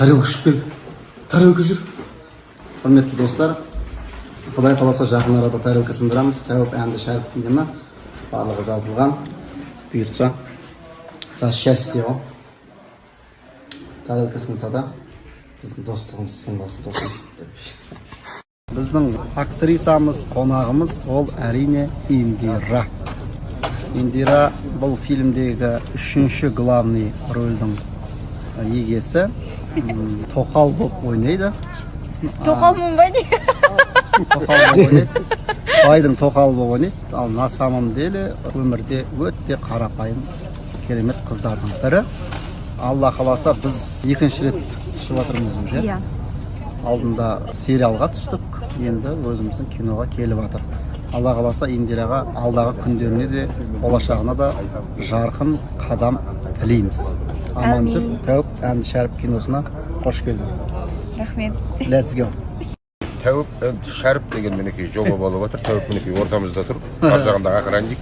Тарелка ұшып келді, тарелка жүр. Құрметті достар, Құдай қаласа, жақын арада тарелка сындырамыз. «Тәуіп and Шәріп» фильмі барлығы жазылған, бұйыртса, за счастье ғой. Тарелка сынса да, біздің достығымыз сынбасын, досым деп. Біздің актрисамыз, қонағымыз ол, әрине, Индира. Индира бұл фильмдегі үшінші главный рөлдің егесі. Тоқал болып ойнайды. Тоқалмын ба, не? Тоқал болып ойнайды, байдың тоқалы болып ойнайды. Ал на самом деле өмірде өте қарапайым, керемет қыздардың бірі. Алла қаласа, біз екінші рет түсіп жатырмыз уже. Иә. Алдында сериалға түстік, енді өзіміздің киноға келіп жатыр. Алла қаласа, Индираға алдағы күндеріне де, болашағына да жарқын қадам тілейміз. Аман жүр. Әмин. «Тәуіп and Шәріп» киносына қош келдің. Рахмет. Let's go. «Тәуіп and Шәріп» деген, мінекей, жоба болып жатыр. Тәуіп, мінекей, ортамызда тұр, ар жағындағы охранник,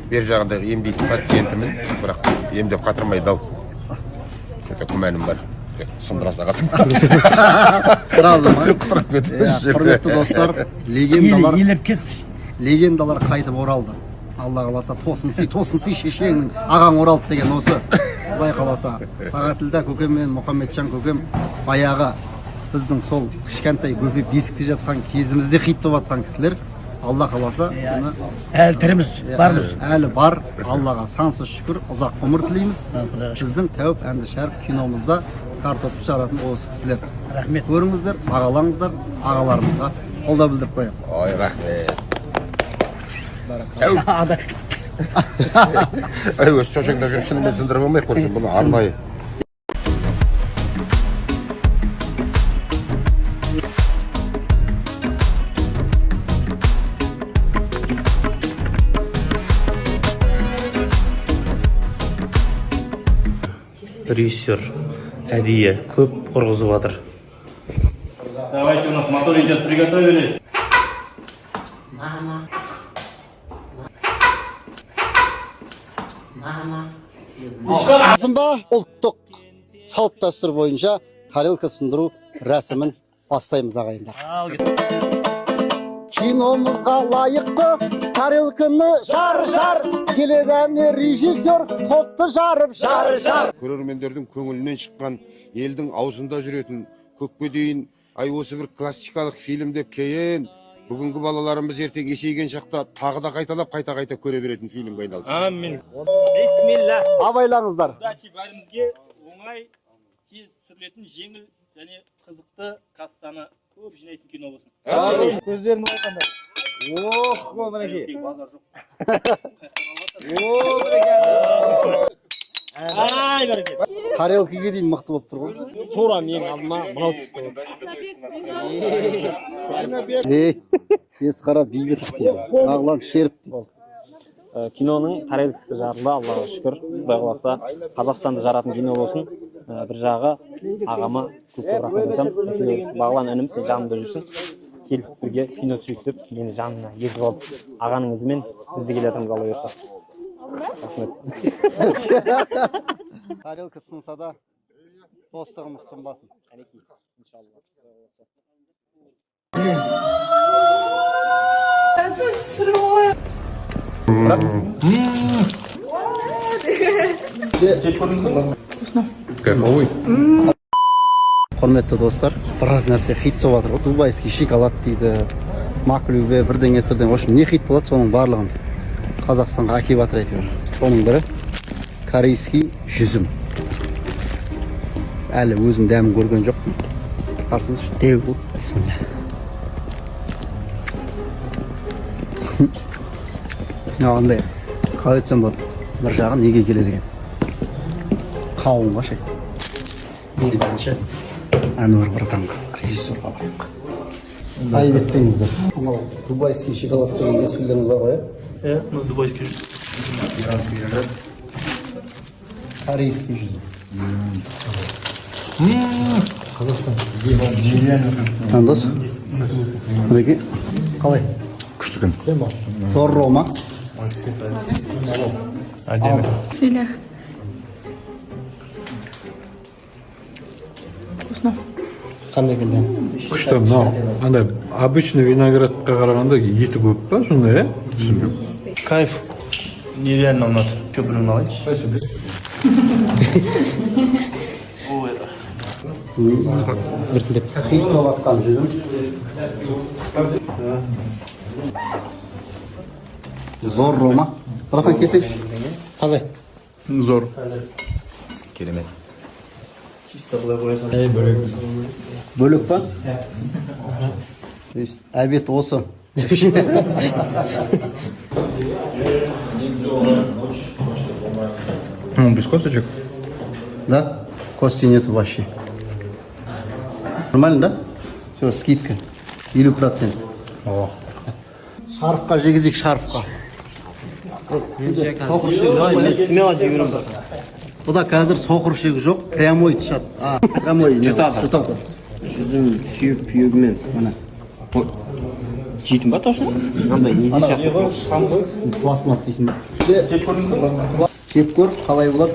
бер жағындағы емдейтін пациентімін. Бірақ емдеп қатырмайды ау, че-то күмәнім бар. Тек сындыра салғансың. Сразу ма? Құтырып кетті. Иә, құрметті достар, легендалар Елеп кетті. Легендалар қайтып оралды. Алла қаласа, тосын сый, тосын сый, шешеңнің ағаң оралды деген осы. Құдай қаласа, Сағатілда көкем мен Мұхаммеджан көкем баяғы біздің сол кішкентай бөпе бесікте жатқан кезімізде хит болып жатқан кісілер. Алла қаласа, мұны Әлі тіріміз, бармыз. Әлі бар, Аллаға сансыз шүкір, ұзақ ғұмыр тілейміз. Құдайға шүкір. Біздің «Тәуіп and Шәріп» киномызда картопты жаратын осы кісілер. Рахмет. Көріңіздер, бағалаңыздар, ағаларымызға қолдау білдіріп қояйық. Ой, рахмет, Тәуіп. Ай, өзі шошаңдап жүр. Шынымен сындырып алмай құрсын бұны арнайы. Режиссер әдейі көп ұрғызып жатыр. Давайте, у нас мотор идет, приготовились. Мама. Мама. Ба, ұлттық салт дәстүр бойынша тарелка сындыру рәсімін бастаймыз, ағайындар. Киномызға лайықты тарелканы жар жар келеді. Әне, режиссер топты жарып, жар жар. Көрермендердің көңілінен шыққан, елдің аузында жүретін, көпке дейін ай, осы бір классикалық фильм деп, кейін бүгінгі балаларымыз ертең есейген шақта тағы да қайталап, қайта қайта көре беретін фильмге айналсын. Амин. Бисмилля. Абайлаңыздар. Удачи бәрімізге, оңай, тез түсірілетін, жеңіл және қызықты, кассаны көп жинайтын кино болсын. Көздерін байқаңдар. Ох, о, мінекей. Базар жоқ. О, мінекей. Ай, бәрекелді. Тарелкаге дейін мықты болып тұр ғой. Тура менің алдыма мынау түсті. Ей, Есқара Бейбітов дейді, Бағлан Шеріп дейді. Киноның тарелкасы жарылды, Аллаға шүкір. Құдай қаласа, Қазақстанды жаратын кино болсын. Бір жағы ағама көп көп рахмет айтамын. Әйтеуір, Бағлан інім, сен жанымда жүрсің, кел, бірге кино түсірейік деп мені жанына ертіп алып, ағаның ізімен біз де келе жатырмыз, Алла бұйырса. Рахмет. Тарелка сынса да, достығымыз сынбасын. Әнекей, иншалла, Құдай қаласа. Бірақ Кайфовый. Құрметті достар, біраз нәрсе хит болып жатыр ғой. Дубайский шоколад дейді, маклюбе, бірдеңе сірдеңе, в общем, не хит болады, соның барлығын Қазақстанға әкеліп жатыр әйтеуір. Соның бірі корейский жүзім. Әлі өзім дәмін көрген жоқпын. Қарасаңызшы, дәу ғой. Бисмилля. Мынау андай, қалай айтсам болады, бір жағы неге келеді екен, қауынға ше. Ең бірінші Әнуар братанға, режиссерға барайық. Айып етпеңіздер. Анау дубайский шоколад деген ескілеріңіз бар ғой, иә? Иә, мынау дубайский жүзім. Корейский жүзім. Жандос, мінекей, қалай? Күшті екен. Зорро ма? Әдемі. Бисмилля. Вкусно. Қандай екен дәмі? Күшті. Мынау андай обычный виноградқа қарағанда еті көп па сондай, иә? Түсінбеймін. Кайф, нереально ұнады. Че, біреуін алайыншы. Спасибо. Ой. Біртіндеп қиып жатқан жүзім. Зорро ма, братан, келсеңші. Қалай? Зор. Керемет. Чисто былай қоя. Бөлек па? То есть обед осы. Ну, без косточек. Да, кости нету вообще. Нормально, да? Все, скидка 50%. О. Шарфқа жегізейік, шарфқа. Соқыр ішегі жоқ қой. Смело жей беремін. Бұда қазір соқыр ішегі жоқ, прямой тышады. А, прямой не, Жұтады. Жұтады. Жүзім сүйек күйегімен Міне. Жейтін ба точно мынандай не сияқты? Пластмасс дейсің ба? Жеп көр, қалай болады?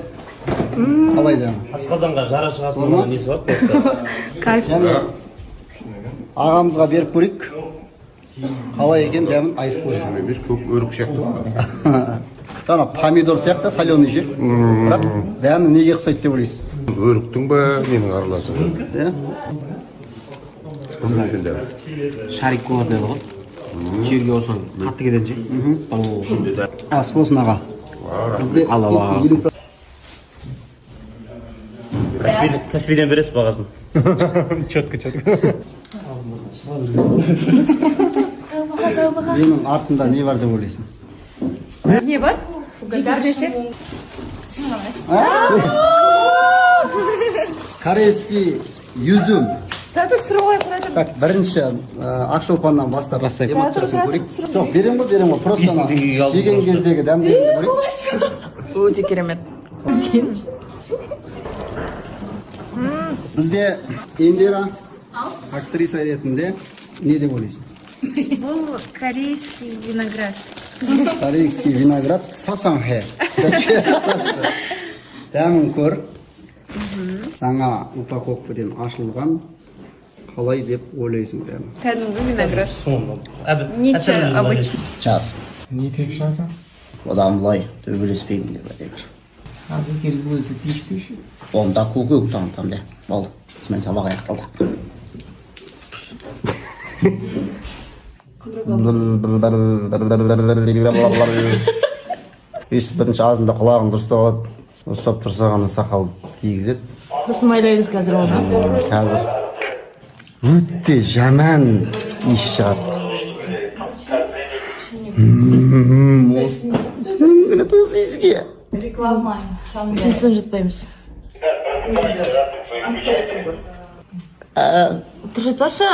Қалай дәмі? Асқазанға жара шығатын Зор ма? несі бар просто. Кайф. Және ағамызға беріп көрейік. Қалай екен дәмін айтып қойсын. Жүзім емес, көк өрік сияқты ғой. Жаңа помидор сияқты соленый ше. Бірақ дәмі неге ұқсайды деп ойлайсыз? Өріктің ба, ненің араласы ғой. Иә? Бұның екен дәмі. Шарик болады деді ғой, жерге ұрсаң қатты кетеді ше. Ас болсын, аға. Бізде Алла скидка 50%. Каспийден бересіз бағасын. Четко, четко. Тәубаға, тәубаға. Менің артымда не бар деп ойлайсың? Не бар? Угадай десе. Корейский юзум. Тұра тұр, түсіріп алайық, тұра тұр. Так, бірінші Ақшолпаннан бастап эмоциясын Тұра тұр, көрейік. түсіріп Жоқ, берем ғой, берем ғой. Просто 5000 ана теңгеге алдым жеген просто. кездегі дәмдерін көрейік. Өте керемет. Бізде Индира актриса ретінде не деп ойлайсың? Бұл корейский виноград. Корейский виноград сасанхэ. Дәмін көр. Жаңа упаковкадан ашылған, қалай деп ойлайсың дәмі? Кәдімгі виноград. Соны. Ничего обычно. Жас. Не деп жазың? Одан былай төбелеспеймін деп әдебір. Ал егер өзі тиіссе ше? Онда көкек танытамын де. Болды. Осымен сабақ аяқталды. Өйстіп бірінші азында құлағын дұрыстап алады. Ұстап тұрса ғана сақал кигізеді. Сосын майлаймыз қазір оны. Қазір өте жаман иіс шығады. Осы келеді осы иіске. Реклама. Телефон жұтпаймыз. Жұтпашы.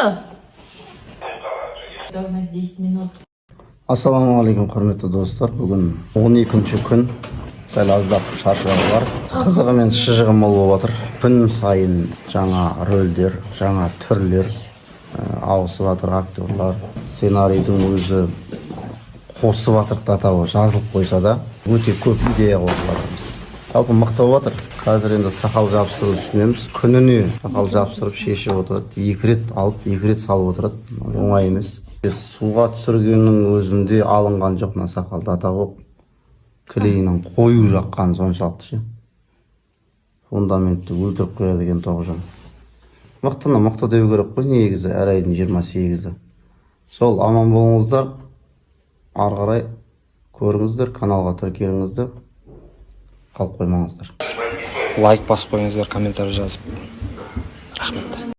У нас 10 минут. Ассалаумағалейкум, құрметті достар. Бүгін 12 күн. Сәл аздап шаршау бар. Қызығы мен шыжығы мол болып жатыр. Күн сайын жаңа рөлдер, жаңа түрлер ауысып жатыр актерлар. Сценарийдің өзі қосып жатыр да, атауы жазылып қойса да, өте көп идея қосып жатырмыз. Жалпы мықты болып жатыр. Қазір енді сақал жабыстыру үстіндеміз. Күніне сақал жабыстырып шешіп отырады. 2 рет алып, 2 рет салып отырады. Оңай емес. Суға түсіргеннің өзінде алынған жоқ мына сақалды, атауы клейінің қою жаққан соншалықты ше. Фундаментті өлтіріп қояды екен Тоғжан. Мықтыны мықты деу керек қой негізі, әр айдың 28-і. Сол, аман болыңыздар. Ары қарай көріңіздер, каналға тіркеліңіздер. Қалып қоймаңыздар. Лайк басып қойыңыздар, комментарий жазып. Рахмет.